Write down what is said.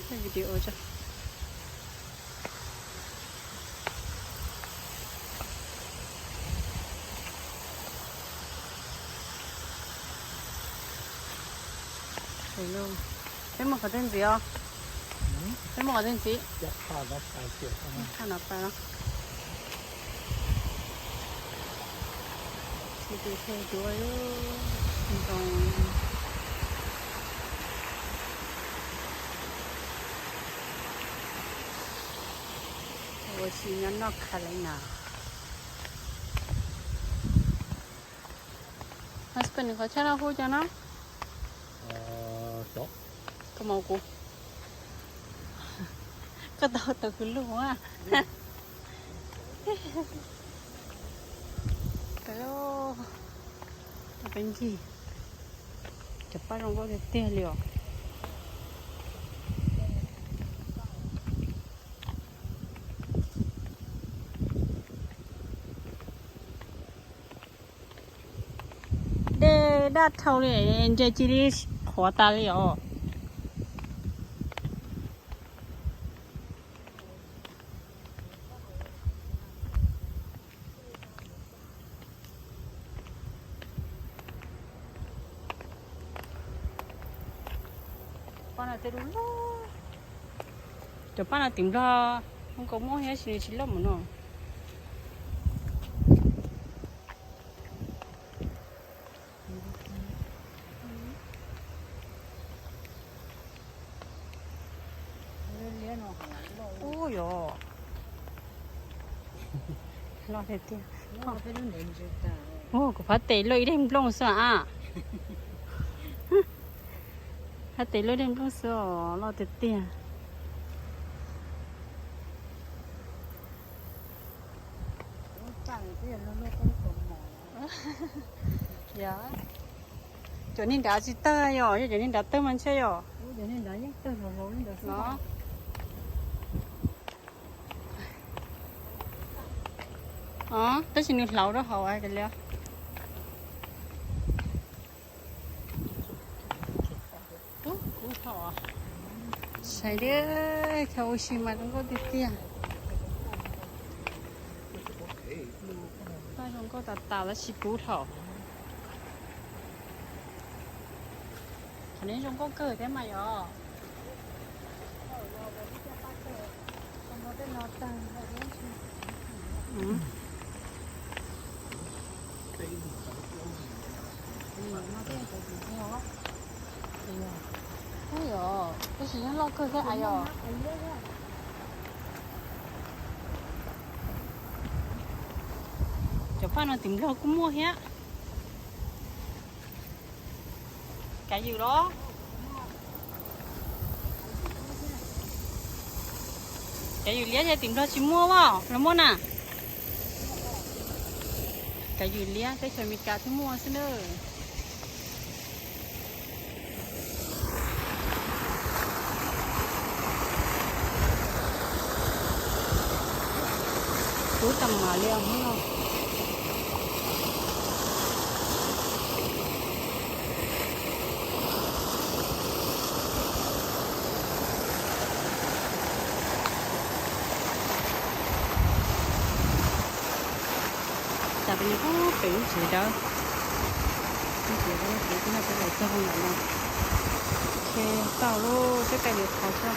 Video tso. Peb muaj qhov twg ntxiv os? Peb muaj qhov twg ntxiv? Qhov no pais los. Tsis tus thej duab zoo. Ua si nyob noj kha li na. Husband, qhov chaw no hu cas no? Koj mus kuv. Koj tau tau kwv lug a. Tau peb ncig. Cov paj zoo nkauj tiag tiag li os. Dej daj dhau li, ntshe cia li qhuav tas li os. Paj no tej lub lub, cov paj no tim Nplog zoo nkauj muaj thiab, tsis nws tsis loj mus no. Ub yog, loj tiag tiag. Ub, kuv phab tes loj ib daim nplooj xwb a. Phab tes loj ib daim nplooj xwb os, loj tiag tiag. Yog, cov niag nrad tsis tawg yog, yog cov niag nrad tawg mas ntshe yog. Tab sis nws hlauv rau hauv li. Saib diam, kha ua si mas zoo nkauj tiag tiag. Paj zoo nkauj tas tas tab sis kub dhau. Qhov no zoo nkauj kawg thiab mas yog. Ub yog, tab sis nyob loj kawg thiab a yog. Cov paj no tim Nplog kuj muaj thiab. Kav ywm los? Kav ywm liab ces tim Nplog tsis muaj os, los muaj na? Kav ywm liab teb chaws Amelikas thiaj muaj xwb na. Kub tas mam li os. Cas peb nyob puag pem lub tsev dawb, lub tsev dawb pem, peb nyob peb los txog rau ntawm no. Ok, tau lub teb cai liam qhov tso.